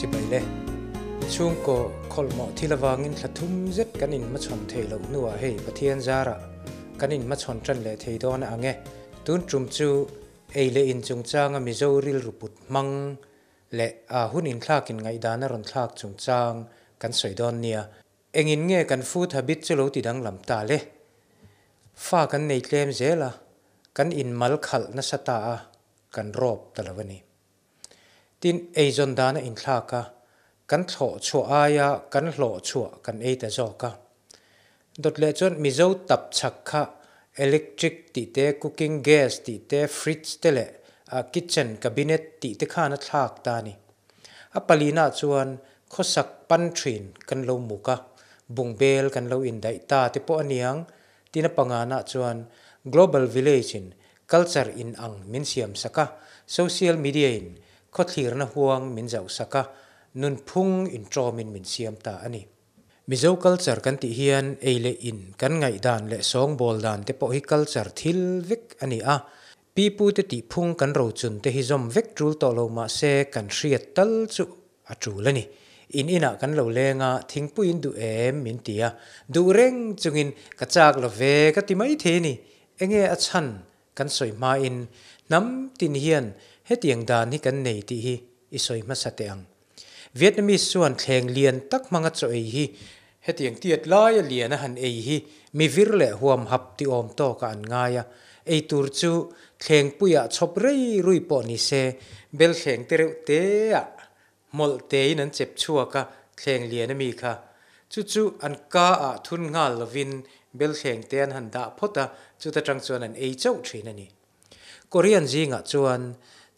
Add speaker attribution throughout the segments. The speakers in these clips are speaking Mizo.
Speaker 1: Chibai le. Chhungkaw khawlhmawh thil avangin thla thum zet kan inhmachhawn theih loh hnuah hei Pathian zarah kan inhmachhawn tan leh thei dawn a ang e. Tun tum chu ei leh in chungchanga Mizo rilru put hmang leh a hun inthlakin ngaihdan a rawn thlak chungchang kan sawi dawn nia. Engin nge kan food habit chu lo ti danglam ta le? Fa kan nei tlem zel a, kan inmal khalh nasa ta a, kan rawp ta lo a ni. Tin, eizawn dan a inthlak a, kan thlawh chhuah aia kan hlawh chhuah kan ei ta zawk a. Dawt leh chuan Mizo tap chhak kha electric tih te, cooking gas tih te, fridge te leh kitchen cabinet tih te khan a thlak ta a ni. A palina chuan khawsak pan thin kan lo muk a, bungbel kan lo indaih ta te pawh a niang. Tin a pangana chuan Global Village in culture in ang min siam sak a, social media in khawthlirna huang min zauh sak a, nunphung intawmin min siam ta a ni. Mizo culture kan tih hian ei leh in kan ngaihdan leh sawngbawl dan te pawh hi culture thil vek a ni a, Pi pu te tih phung kan rochun te hi zawm vek tul tawh lo mah se kan hriat tal chu a tul a ni. In inah kan lo leng a, thingpui in duh em min ti a, duh reng chungin ka chak lo ve ka ti mai thei a ni. Enge a chhan kan sawi hmain hnam tin hian hetiang dan hi kan nei tih hi i sawi hmasa teh ang. Vietnamese chuan thleng lian tak hmanga chaw ei hi hetiang tiat laia lian a han ei hi mi vir leh huam hap ti awm tawkah an ngai a, ei tur chu thleng puiah chhawp rei rui pawh ni se bel thleng te reuh teah hmawlh tein an chep chhuak a, thleng lian a mi kha chu chu an ka ah thun nghal lovin bel thleng te an han dah phawt a, chuta tang chuan an ei chauh thin a ni. Korean zingah chuan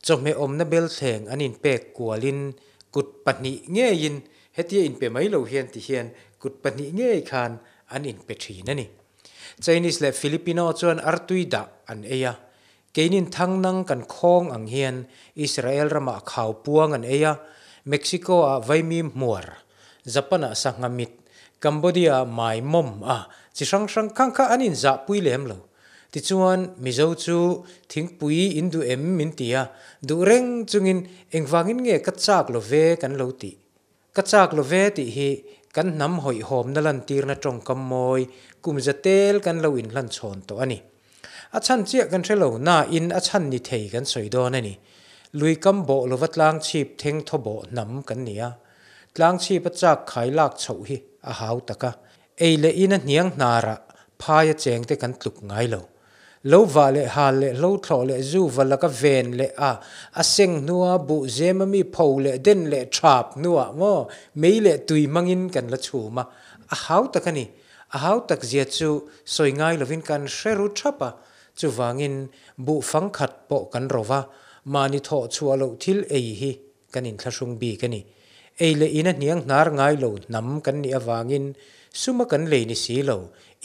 Speaker 1: chawhmeh awmna belthleng an inpek kualin kut pahnih ngeiin hetia inpe mai lo hian ti hian kut pahnih ngei khan an inpe thin a ni. Chinese leh Filipino chuan artui dah an ei a, keinin thangnang kan khawng ang hian Israel ramah khau puang an ei a, Mexico-ah vaimim hmuar, Japan-ah sangha mit, Cambodia-ah mai mawm a chi hrang hrang khang kha an inzahpui lem lo. Tichuan, Mizo chu thingpui in duh em min ti a, duh reng chungin engvangin nge ka chak lo ve kan lo tih. Ka chak lo ve tih hi kan hnam hawihhawmna lantirna tawngkam mawi kum za tel kan lo inhlanchhawn tawh a ni. A chhan chiah kan hre lo nain a chhan ni thei kan sawi dawn a ni. Lui kam bawh lova tlang chhip theng thaw bawh hnam kan ni a, tlang chhip a chak khai lak chhoh hi a hau tak a, Ei leh in a hniang hnarah phaia chengte kan tluk ngai lo. Lo vah leh hal leh hlo thlawh leh zu va laka ven leh a, a seng hnua buh zem a mi pho leh den leh thap hnuah maw mei leh tui hmangin kan la chhum a, a hau tak a ni. A hau tak zia chu sawi ngai lovin kan hre ru thap a, chuvangin buh fang khat pawh kan ro va, mahni thawh chhuah loh thil ei hi kan inthlahrung bik a ni. Ei leh in a hniang hnar ngai lo hnam kan nih avangin suma kan lei ni si lo,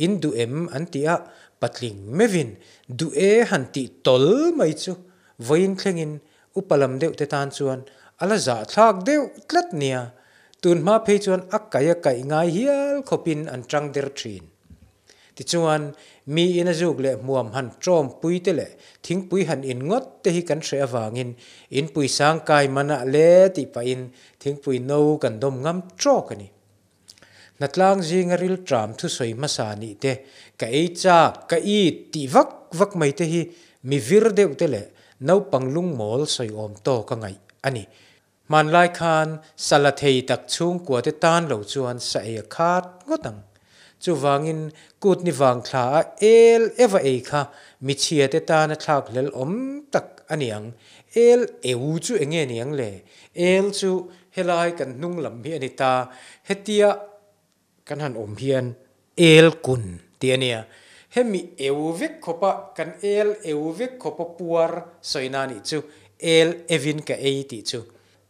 Speaker 1: in duh em an tih a, patling meuhin duh e han tih tawl mai chu vawiin thlengin upa lam deuh te tan chuan a la zahthlak deuh tlat nia, tunhma phei chuan a kaih a kaih ngai hial khawpin an tang der thin. Tichuan, mi ina zuk leh hmuam han ṭawm pui te leh thingpui han in ngawt te hi kan hreh avangin inpui sang kai manah le tih pahin thingpui no kan dawm ngam ṭawk a ni. Hnatlang zinga rilṭam thusawi hmasa nih te, ka ei chak, ka it tih vak vak mai te hi mi vir deuh te leh naupang lungmawl sawi awm tawk a ngaih a ni. Hmanlai khan sa la thei tak chhungkua te tan lo chuan sa ei a khat ngawt ang. Chuvangin kut ni vang thla a el eva ei kha michhia te tan a thlak hlel awm tak a ni ang. El eu chu enge ni ang le? El chu helai kan hnung lam hi a ni ta. Hetia kan han awm hian el kun tih a nia. Hemi eu vek khawpa kan el eu vek khawpa puar sawina nih chu el evin ka ei tih chu.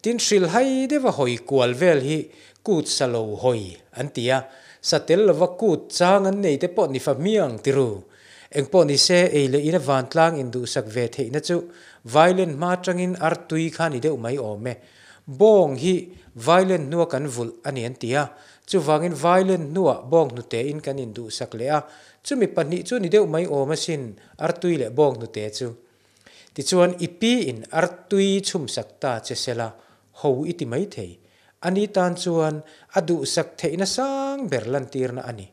Speaker 1: Tin hrilhai deuha hawi kual vel hi kut sa lo hawi an ti a, sa tel lova kut chang an nei te pawh ni fa hmiang ti ru. Engpawh ni se ei leh in a vantlang induhsak ve theihna chu violent hma tangin artui kha ni deuh mai awm e. Bawng hi violent hnua kan vulh a ni an ti a, chuvangin violent hnuah bawng hnute in kan induhsak leh a, chumi pahnih chu ni deuh mai awm asin artui leh bawng hnute chu. Tichuan i pi in artui chhumsak ta che sela ho i ti mai thei. Ani tan chuan a duhsak theihna sang ber lantirna a ni.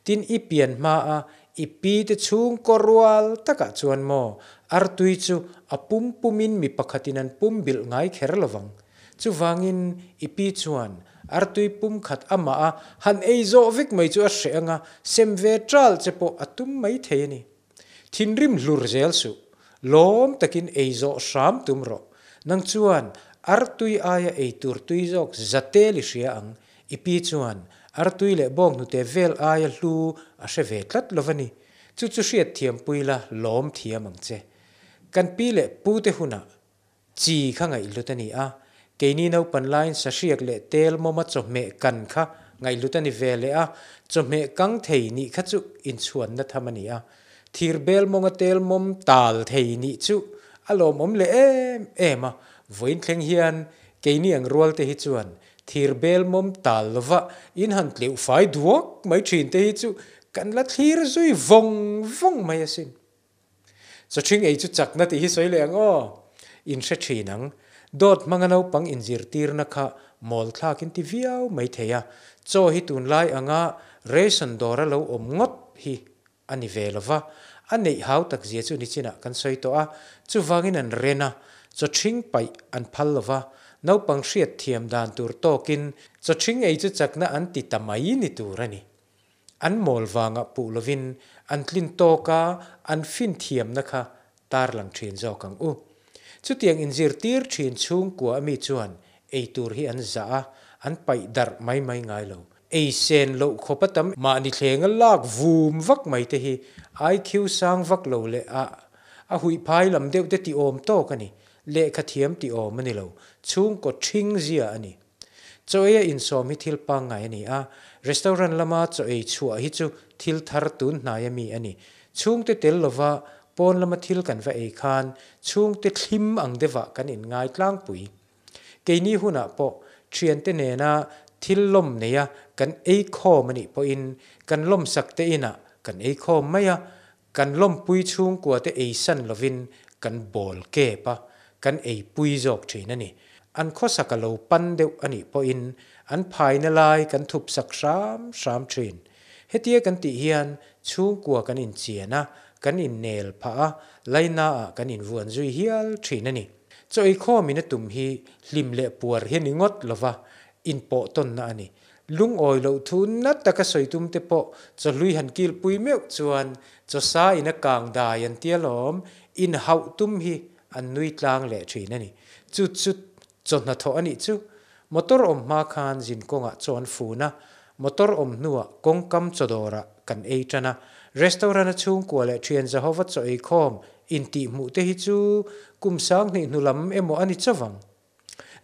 Speaker 1: Tin, i pian hmaa i pi te chhungkaw rual takah chuan maw artui chu a pum pumin mi pakhatin an pum bilh ngai kher lovang. Chuvangin i pi chuan artui pum khat amah a han ei zawh vek mai chu a hreh anga sem ve ṭal che pawh a tum mai thei a ni. Thinrim hlur zel suh, lawm takin ei zawh hram tum rawh. Nang chuan artui aia ei tur tui zawk zatel i hria ang, i pi chuan artui leh bawnghnute vel aia hlu a hre ve tlat lo va ni. Chu chu hriat thiampui la lawm thiam ang che. Kan pi leh pute hunah Chi kha ngaihhlut a ni a, keini naupan laiin sahriak leh tel mawma chawhmeh kan kha ngaihhlut a ni ve leh a, chawhmeh kang thei nih kha chu inchhuanna tham a ni a, thir bel mawnga tel mawm tal thei nih chu a lawmawm leh em em a, vawiin thleng hian keini ang rual te hi chuan thir bel mawm tal lova in han tleuh fai duak mai thin te hi chu kan la thlir zui vawng vawng mai asin. Chawṭhing ei chu chakna tih hi sawi leh ang aw. In hre ṭhin ang. Dawt hmanga naupang inzirtirna kha mawl thlak in ti viau mai thei a. Chaw hi tunlai anga ration dawra lo awm ngawt hi a ni ve lo va. A neih hau tak zia chu nichinah kan sawi tawh a. Chuvangin an ren a, chawṭhing paih an phal lo va. Naupang hriat thiam dan tur tawkin chawṭhing ei chu chakna an ti ta mai ni tur a ni. An mawl vangah puh lovin an tlin tawk a, an fin thiamna kha tarlang thin zawk ang u. Chutiang inzirtir thin chhungkua ami chuan ei tur hi an zah a, an paih darh mai mai ngai lo. Ei sen loh khawp a tam mahni thlenga lak vum vak mai te hi IQ sang vak lo leh a a huihphai lam deuh te tih-awm tawk a ni. Lehkha thiam tih-awm a ni lo. Chhungkaw ṭhing zia a ni. Chaw ei a insawm hi thil pangngai a ni a, restaurant lama chaw ei chhuah hi chu thil thar tun hnai a mi a ni. Chhungte tel lova pawn lama thil kan va ei khan chhungte thlim ang deuhah kan inngai tlangpui. Keini hunah pawh thiante nena thil lawm neia kan ei khawm a nih pawhin kan lawmsak te inah kan ei khawm mai a, Kan lawmpui chhungkua te ei san lovin kan bawl kep a, kan ei pui zawk thin a ni. An khawsak a lo pan deuh a nih pawhin an phaina lai kan thup sak hram hram thin. Hetia kan tih hian chhungkua kan inchian a, kan innel phah a, lainaah kan invuan zui hial thin a ni. Chaw eikhawmin a tum hi hlim leh puar hi a ni ngawt lova, inpawh tawnna a ni. Lungawi loh thu na taka sawi tum te pawh chawhlui han kilpui meuh chuan chawsa in a kang dai an tia lawm, in hauh tum hi an nui tlang leh thin a ni. Chu chu chaw hnathawh a nih chu. Motor awm hma khan zin kawngah chaw an fun a, motor awm hnuah kawngkam chaw dawrah kan ei tan a. Restaurant a chhungkua leh thian Jehova chaw eikhawm intihhmuh te hi chu kum 2000 hnu lam emaw a ni chauh ang.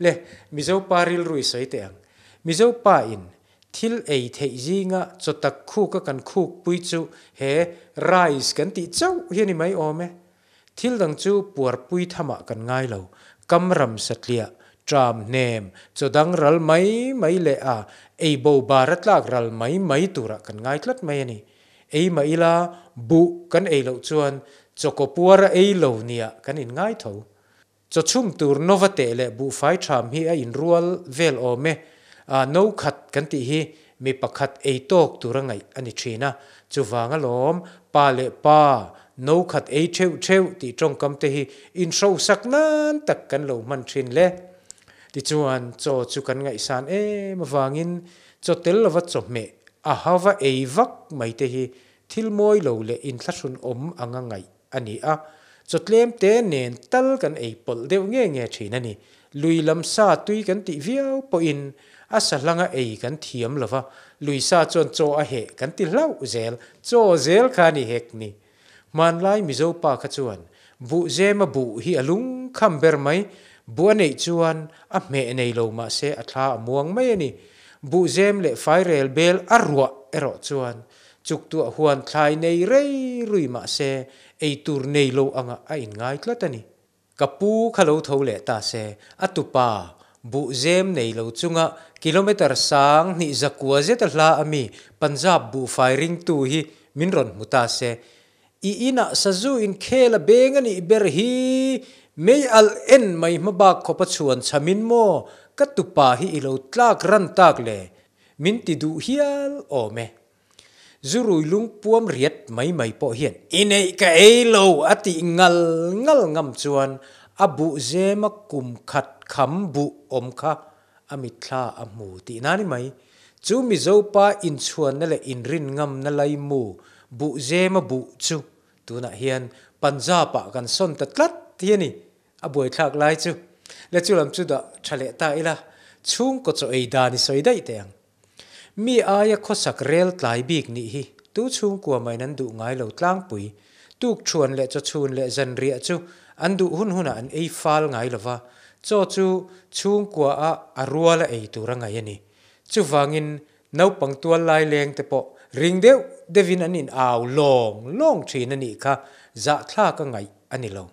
Speaker 1: Le, Mizo pa rilru i sawi teh ang. Mizo pa in thil ei theih zinga chaw tak khuk a kan khuk pui chu he rice kan tih chauh hi a ni mai awm e. Thil dang chu puarpui thamah kan ngai lo. Kam ram satliah, ṭam hnem, chaw dang ral mai mai leh a ei bo bar a tlak ral mai mai turah kan ngai tlat mai a ni. Ei mah ila buh kan ei loh chuan chaw kaw puar a ei lo nia kan inngai tho. Chaw chhum tur nova teh leh buhfai ṭham hi a inrual vel awm e. No khat kan tih hi mi pakhat ei tawk tur a ngaih a ni ṭhin a. Chuvang alawm, pa leh pa, no khat ei ṭheuh ṭheuh tih ṭawngkam te hi inhrosak nan tak kan lo hman ṭhin le. Tichuan, chaw chu kan ngaihsan em avangin chaw tel lova chawhmeh a hava ei vak mai te hi thil mawi lo leh inthlahrun awm anga ngaih a ni a, chaw tlem te nen tal kan ei pawlh deuh nge nge thin a ni. Lui lam sa tui kan tih viau pawhin a sa hlanga ei kan thiam lo va, lui sa chuan chaw a heh kan ti hlauh zel, chaw zel kha a ni hek ni. Hmanlai Mizo pa kha chuan buh zema buh hi a lung kham ber mai, buh a neih chuan a hmeh nei lo mahse a thla a muang mai a ni. Buh zem leh fairel bel a ruah erawh chuan Chuktuah huan thlai nei rei rui mah se ei tur nei lo anga a inngai tlat a ni. Ka pu kha lo tho leh ta se, a tupa, buh zem nei lo chunga kilometre 2000 zakua zeta hla a mi Punjab buhfai ringtu hi min rawn hmu ta se, I inah sazu inkhel a beng a nih ber hi, mei alh en mai hma bak khawpa chhuan chhamin maw? ka tupa hi i lo tlak ran tak le? Min ti duh hial awm e. Zu rui lung puam riat mai mai pawh hian i neih ka ei lo a tih ngal ngal ngam chuan a buh zema kum khat kham buh awm kha a mitthla a hmu tihna ni mai. Chu Mizopa inchhuanna leh inrin ngamna laimu buh zema buh chu tunah hian Punjab-ah kan sawn ta tlat hi a ni. A buaithlak lai chu le chu lam chu dah tha leh ta ila, chhungkaw chaw ei dan i sawi daih teh ang. Mi aia khawsak rel tlai bik nih hi tu chhungkua maiin an duh ngai lo tlangpui. Tuk thuan leh chaw chhun leh zanriah chu an duh hun hunah an ei fal ngai lo va, chaw chu chhungkua a a ruala ei tur a ngaih a ni. Chuvangin naupang tual lai leng te pawh ring deuh deuhin an in au lawng lawng thin a nih kha zahthlak a ngaih a ni lo.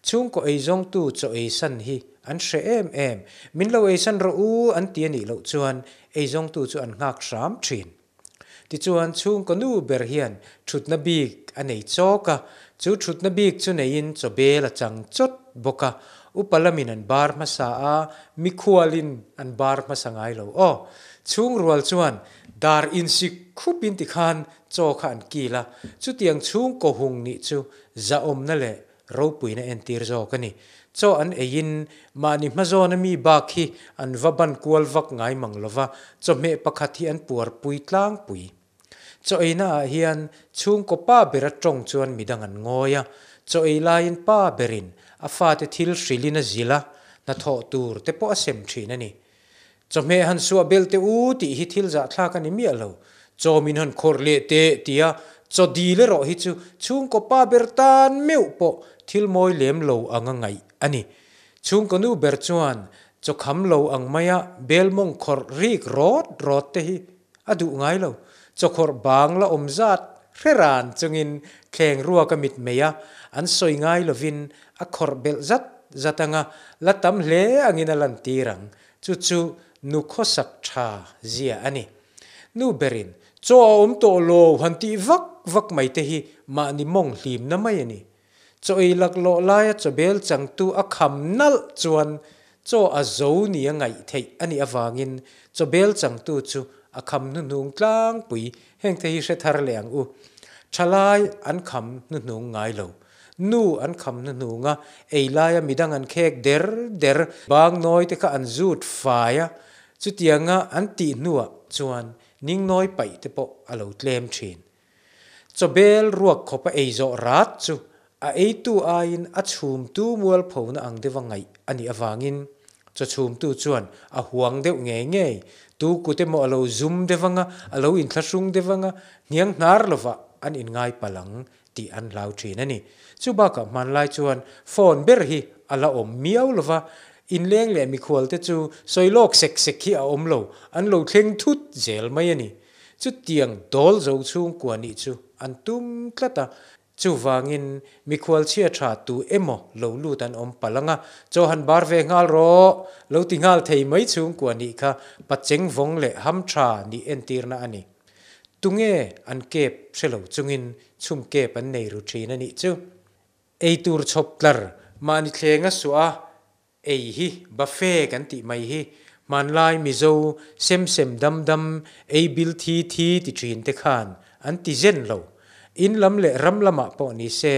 Speaker 1: Chhungkaw eizawngtu chaw eisan hi an hre em em. Min lo eisan rawh u an ti a nih loh chuan eizawngtu chu an nghak hram thin. Tichuan chhungkaw nu ber hian thutna bik a nei chawk a, chu thutna bik chu neiin chaw bel a chang chawt bawk a, upa lamin an bar hmasa a, mikhualin an bar hmasa ngai lo aw. Chhungrual chuan dar insik khupin tikhan chaw kha an kil a, chutiang chhungkaw hung nih chu zahawmna leh ropuina entir zawk a ni. Chaw an eiin mahni hmazawna mi bak hi an va ban kual vak ngai mang lova, chawhmeh pakhat hi an puarpui tlangpui. Chaw einaah hian chhungkaw pa bera tawng chuan midang an ngawi a, chaw ei laiin pa berin a fate thil hrilhin a zilh a, hnathawh tur te pawh a sem thin a ni. Chawhmeh han suah bel teh u tih hi thil zahthlak a ni miah lo. Chaw min han khawrh leh teh tia chaw dil erawh hi chu chhungkaw pa ber tan meuh pawh thil mawi lem lo anga ngaih a ni. Chhungkaw nu ber chuan chaw kham lo ang maia bel mawng khawrh rik rawt rawt te hi a duh ngai lo. Chaw khawrh bang la awm zat hre ran chungin thleng ruak a mit mei a, an sawi ngai lovin a khawrh belh zat zat anga la tam hle angin a lantir ang. Chu chu nu khawsak tha zia a ni. Nu berin, Chaw a awm tawh lo han tih vak vak mai te hi mahni mawng hlimna mai a ni. Chaw ei laklawh laia chawbel changtu a kham nalh chuan chaw a zo ni a ngaih theih a nih avangin chawbel changtu chu a kham hnuhnung tlangpui hengte hi hre thar leh ang u. Thalai an kham hnuhnung ngai lo. Nu an kham hnuhnung a, ei laia midang an khek der der, bang nawi te kha an zut fai a, chutianga an tih hnuah chuan ningnawi paih te pawh a lo tlem thin. Chawbel ruak khawp a ei zawh rat chu a eitu aiin a chhumtu mualphona ang deuha ngaih a nih avangin chawchhumtu chuan a huang deuh ngei ngei, tu kut emaw a lo zum deuh anga, a lo inthlahrung deuh anga, hniang hnar lovah an inngai palh ang tih an hlau thin a ni. Chu bakah hmanlai chuan phone ber hi a la awm miau lo va, inleng leh mikhualte chu sawi lawk sek sek hi a awm lo, an lo thleng thut zel mai a ni. Chutiang dawl zo chhungkua nih chu an tum tlat a, chuvangin mikhual chhia tha tu emaw lo lut an awm palh ang a, chaw han bar ve nghal rawh, lo ti nghal thei mai chhungkua nih kha pacheng vawng leh ham tha nih entirna a ni. Tunge an kep hre lo chungin chhum kep an nei ru thin a nih chu. Ei tur chhawp tlar mahni thleng a suah a, ei hi buffet kan tih mai hi hmanlai Mizo sem sem dam dam ei bil thi thi ti thin te khan an ti zen lo. In lam leh ram lamah pawh ni se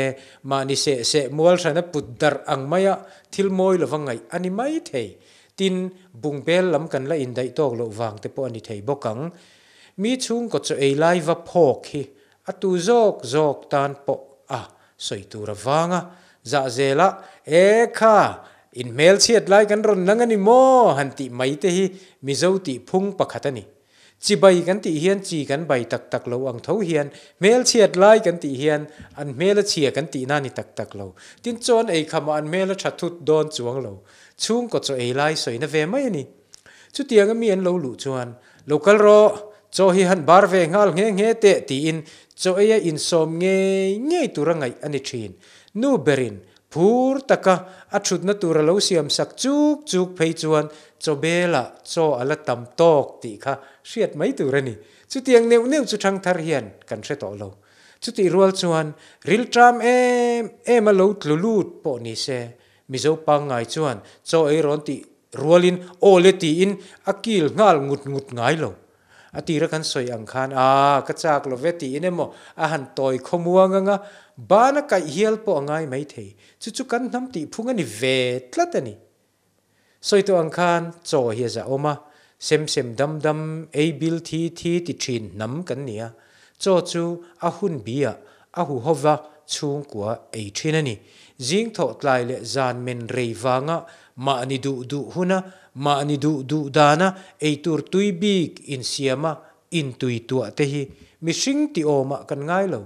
Speaker 1: mahni seh seh mual hrana put darh ang maia thil mawi lova ngaih a ni mai thei. Tin, bungbel lam kan la indaih tawk loh vang te pawh a ni thei bawk ang. Mi chhungkaw chaw ei lai va phawk hi a tu zawk zawk tan pawh a sawi tur a vang a, zah zela e kha in hmelchhiat lai kan rawn nang a ni maw han tih mai te hi Mizo tih phung pakhat a ni. Chi bai kan tih hian chi kan bai tak tak lo ang tho hian hmelchhiat lai kan tih hian an hmel a chhia kan tihna a ni tak tak lo. Tin chuan ei khamah an hmel a tha thut dawn chuang lo. Chhungkaw chaw ei lai sawina ve mai a ni. Chutianga mi an lo luh chuan, Lo kal rawh, chaw hi han bar ve nghal nghe nghe teh tiin chaw eia insawm ngei ngei tura ngaih a ni thin. Nu berin phur taka a thutna tur a lo siam sak chuk chuk phei chuan chaw belah chaw a la tam tawk tih kha hriat mai tur a ni. Chutiang neuh neuh chu thangthar hian kan hre tawh lo. Chutih rual chuan rilṭam em em a lo tlu lut pawh ni se, Mizo pangngai chuan chaw ei rawn tih. rualin aw le tiin a kil nghal ngut ngut ngai lo. A tira kan sawi ang khan a ka chak lo ve tiin emaw a han tawi khawmuang anga ban a kaih hial pawh a ngai maithei. Chu chu kan hnam tih phung a ni ve tlat a ni. Sawi tawh ang khan chaw hi a zahawm a, sem sem dam dam, ei bil thi thi ti thin hnam kan ni a. Chaw chu a hun biah a huhova chhungkua ei thin a ni. Zing thawh tlai leh zan men rei vanga mahni duh duh huna mahni duh duh dana eitur tui bik insiama intui tuah te hi mihring ti awmah kan ngai lo.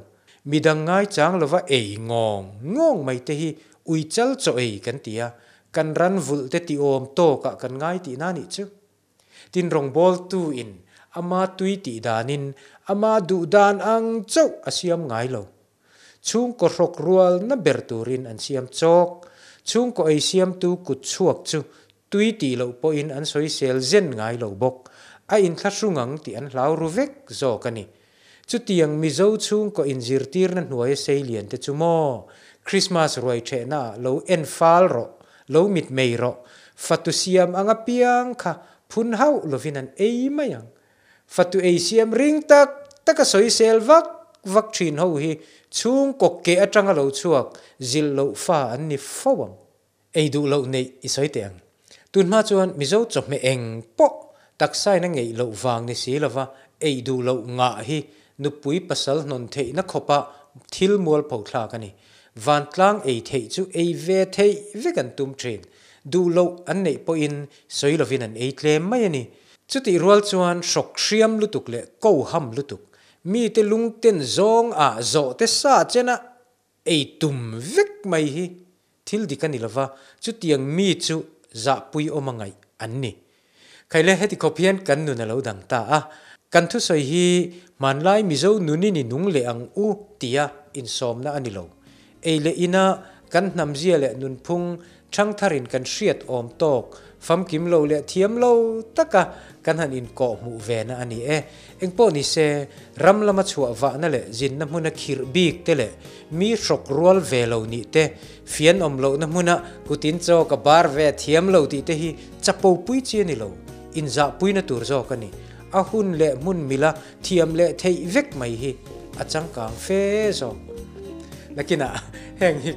Speaker 1: Midang ngai chang lova ei ngawng ngawng mai te hi ui chal chaw ei kan ti a, kan ran vulh te ti awm tawkah kan ngai tihna nih chu. Tin rawngbawltu in ama tui tih danin ama duh dan ang chauh a siam ngai lo. Chhungkaw hrawk rual na ber turin an siam chawk. Chhungkaw ei siamtu kut chhuak chu tui tih loh pawhin an sawisel zen ngai lo bawk. A inthlahrung ang tih an hlau ru vek zawk a ni. Chutiang Mizo chhungkaw inzirtirna hnuaia seilian te chu maw? Krismas ruai ṭhehnaah lo en fal rawh, lo mitmei rawh, fatu siam ang apiang kha phun hauh lovin an ei mai ang. Fatu ei siam ring tak taka sawisel vak vak ṭhin ho hi chhungkaw keh aṭanga lo chhuak zilh loh fa an ni fo ang. Ei duh loh neih i sawi teh ang. Tunhma chuan Mizo chawhmeh eng pawh taksain a ngeih loh vang ni si lova ei duh loh ngah hi nupui pasal hnawn theihna khawpa thil mualpho thlak a ni. Vantlang ei theih chu ei ve theih vek an tum thin. Duh loh an neih pawhin sawi lovin an ei tlem mai a ni. Chutih rual chuan hrawk hriam lutuk leh ko ham lutuk, mite lungten zawng ah zawh te sa chena Ei tum vek mai hi thil dik a ni lova, chutiang mi chu zahpui awm a ngaih an ni. Khaile heti khawp hian kan nun a lo dang ta a, kan thusawi hi hmanlai Mizo nunin i nung leh ang u tia insawmna a ni lo. Ei leh ina kan hnamzia leh nunphung Ṭhangtharin kan hriat awm tawk, famkim lo leh thiam lo taka kan han inkawh hmuh vena a ni e. Engpawh ni se, ram lama chhuah vahna leh zinna hmuna khirh bik te leh mi hrawk rual ve lo nih te, fian awm lohna hmuna kutin chaw ka bar ve thiam lo tih te hi chapo pui chi a ni lo, inzahpuina tur zawk a ni. A hun leh hmun mila thiam leh theih vek mai hi a changkang fe zawk. Nakinah heng hi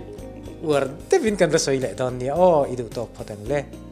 Speaker 1: uar deuhin kan va sawi leh dawn nia aw, i duh tawk phawt ang le.